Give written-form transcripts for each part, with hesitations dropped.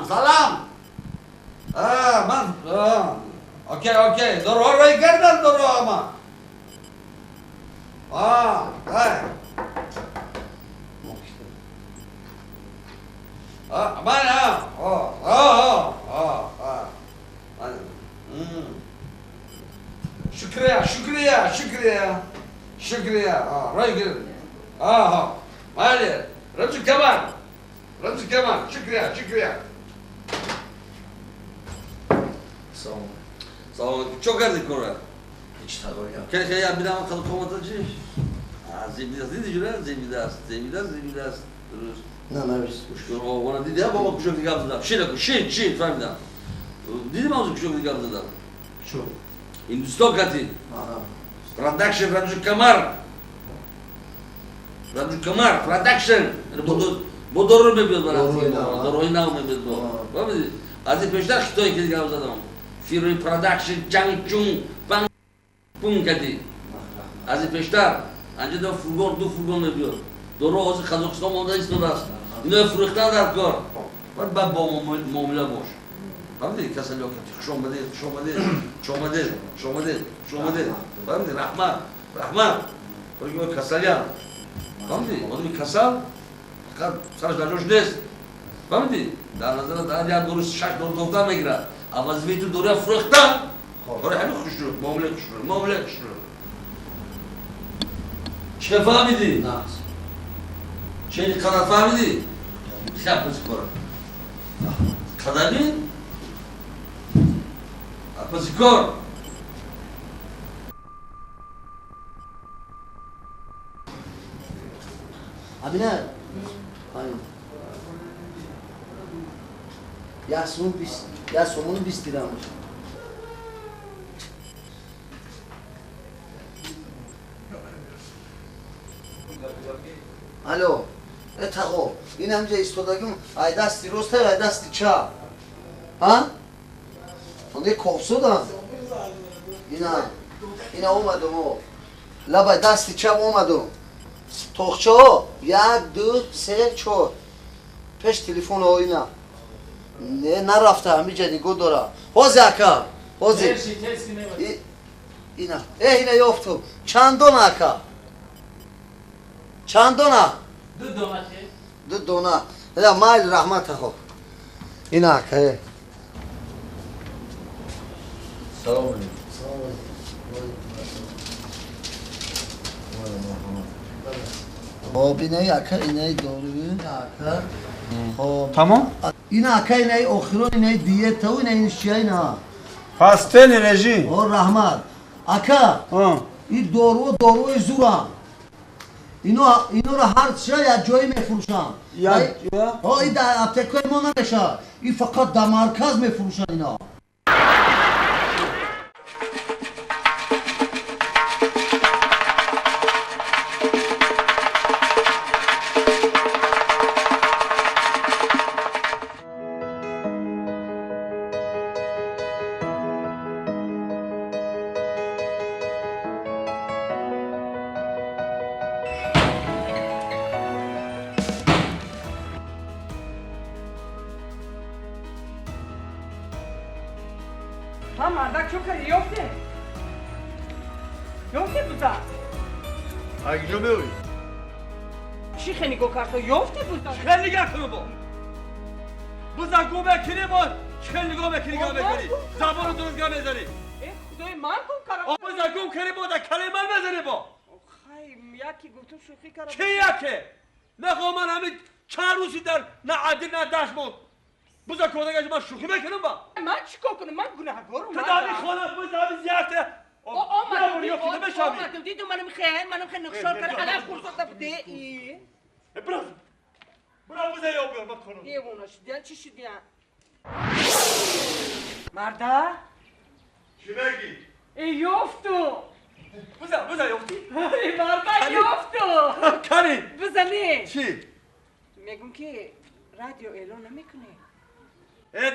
Салам, салам. Ман окей, окей. Доруҳо рой кардан доруҳо ма. Ман шукрия, шукрия, шукрия, шукрия. Рой гирд. Майли. Рамзи Камар. Рамзи Камар. Шукрия, шукрия. Салом. Салом. Чо кардӣ кора? Ҳеҷ тағйир. Ке ке я бидам қад комата чӣ? Зебидаст дидӣ ҷура? Зебидаст, зебидаст, зебидаст. Дуруст. На, навис. Ушкор, она дидӣ, бобо кушок дигар задам. Шин, шин, шин, фаҳмидам. Дидӣ мавзу кушок дигар задам? Чо? Ҳиндустон кати. Продакшн Рамзи Камар. Рамзи Камар, продакшн. Бо дору мебиёд барам. Доруи нав мебиёд бо. Фаҳмидӣ? Аз ин пештар хитое ки дигар задам. Фирми продакшн Чанг Чунг Панг Пунг кати. Аз ин пештар анҷа ду фургон, ду фургон мебиёд. Дору ҳозир Қазоқистон монда истодааст. Ино фурӯхтан дар кор. Баъд баъд бо муомила бош. Фаҳмидӣ? Касалиё кати хуш омадед, хуш омадед, хуш омадед, хуш омадед, хуш омадед. Фаҳмидӣ? Раҳмат, раҳмат. Барои касалиям. Фаҳмидӣ? Одами касал фақат сараш дар ҷош нест. Фаҳмидӣ? Дар назар дар як дору шаш дору дофтан мегирад. А вазифаи ту доруя фурӯхтан. Барои ҳамин хушрӯ, муомила хушрӯ, муомила хушрӯ. Чӣ фаҳмидӣ? Чӣ қадар фаҳмидӣ? Хеле паси кора. Қадами? Паси кор. Абина, я сомон 20 дирам. Алло, тағо, ин ҳамҷа истодагим, ай дасти рост, ай дасти чап. Ҳа? Онде кофсодам. Ина, ина омадум. Лабай дасти чап омадум. Тоқчаҳо 1, 2, 3, 4. Пеш телефонҳо ина. Не, нарафта, ҳамиҷа нигоҳ дора. Ҳозир ака, ҳозир. Ина, ина ёфтум. Чанд дона ака? Чанд дона? Ду дона. Ду дона. Ла майл раҳмат ахо. Ина ака. Салом алейкум. Салом алейкум. Хоб, инаи ака, инаи доруи, ака. Хоб. Тамом? Ина ака, инаи охирон, инаи диета, инаи чия ина. Пастели режим. О, раҳмат. Ака, ин дору, доруи зурам. Иноро ҳар чия як ҷое мефурӯшанд. Ҳо, ин дар аптекаи мо намешавад. Ин фақат дар марказ мефурӯшанд ино. Марда? Чӣ мегӣ? Ёфту! Бизан, бизан ёфтӣ? Марда, ёфту! Кани? Бизани! Чӣ? Мегум ки радио эълон намекунӣ?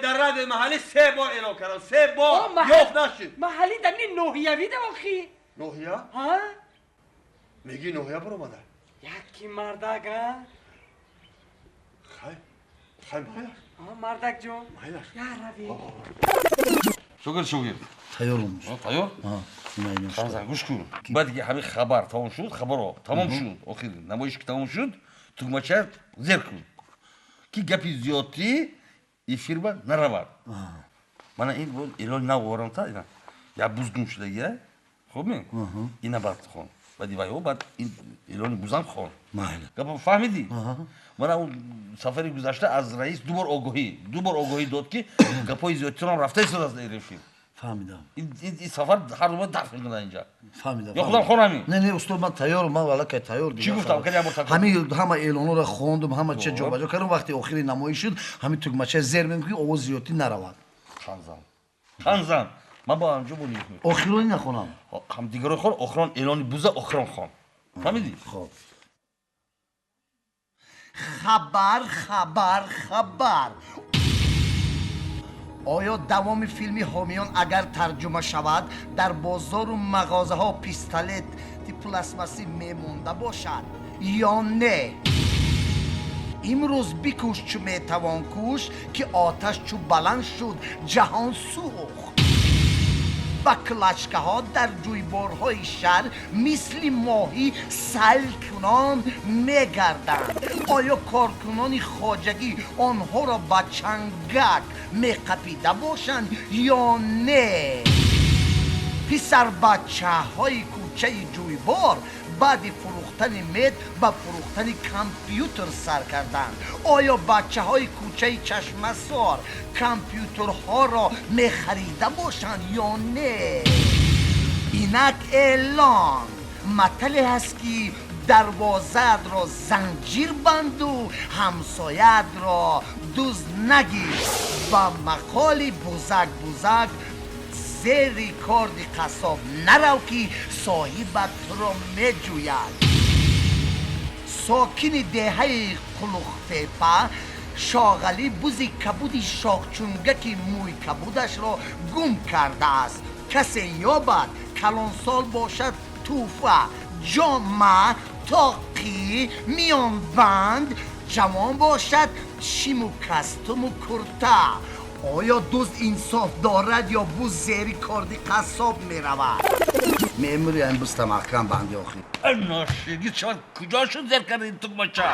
Дар радиои маҳаллӣ 3 бор эълон кардам, 3 бор ёфт нашид. Маҳаллӣ дар ни ноҳиявӣ да охи? Ноҳия? Ҳа? Мегӣ ноҳия баромада? Яки мардага. Хай, хай мая. Мардак ҷон. Я рави. Шогирд, шогирд. Тайёрум. Тайёр? Хамза, гӯш кун. Баъд ки ҳамин хабар тамом шуд, хабаро тамом шуд, охир намоиш ки тамом шуд, тугмача зер кун. Ки гапи зиёдтӣ эфирба наравад. Мана ин боз эълони нав овардам та ина. Як буз гум шудагия. Хуб ми? Ина баъд хон. Баъди вайо баъд ин эълони бузам хон. Майли. Гапа фаҳмидӣ? Мана он сафари гузашта аз раис ду бор огоҳӣ дод, ки гапҳои зиёдтирам рафта истодааст дар эфир. Фаҳмидам. Ин сафар ҳар ду бояд дафн кунад инҷа. Фаҳмидам. Ё худам хонам ин? Не, не, устод, ман тайёрам, ман аллакай тайёр. Чӣ гуфтам? Кани як бор такрор. Ҳамин ҳама эълонҳоро хондум, ҳама чиз ҷобаҷо кардам, вақти охири намоиш шуд, ҳамин тугмача зер мекунем, ки овоз зиёдтӣ наравад. Ханзан. Ханзан. Ман бо анҷо бо нигоҳ мекунам. Охирони нахонам. Ҳам дигаро хон, охирон эълони буза охирон хон. Фаҳмидӣ? Хоб. Хабар, хабар, хабар. Оё давоми филми ҳомиён агар тарҷума шавад, дар бозору мағозаҳо пистолети пластмассӣ мемонда бошад ё не? Имрӯз бикӯш, чу метавон кӯш, ки оташ чу баланд шуд, ҷаҳон сӯхт. Баклажкаҳо дар ҷӯйборҳои шаҳр мисли моҳӣ сайлкунон мегарданд. Оё коркунони хоҷагӣ онҳоро ба чангак меқапида бошанд ё не? Писарбачаҳои кӯчаи ҷӯйбор баъди фурӯхтани мед ба фурӯхтани компютер сар карданд. Оё бачаҳои кӯчаи Чашмасор компютерҳоро мехарида бошанд ё не? Инак эълон. Матале ҳаст, ки дарвозаатро занҷир банду ҳамсояатро дузд нагир. Ба мақоли бузак бузак зери корди қассоб нарав, ки соҳибат туро меҷӯяд. Сокини деҳаи Қулуқтепа Шоғалӣ бузи кабуди шохчунгаки мӯй кабудашро гум кардааст. Касе ёбад, калонсол бошад, тӯҳфа: ҷома, тоқӣ, миёнбанд, ҷавон бошад, шиму кастуму курта. Оё дузд инсоф дорад ё буз зери корди қассоб меравад? Мемури ин бузта маҳкам банди охир. Ношигӣ шавад, куҷо шуд зер карда ин тугмача?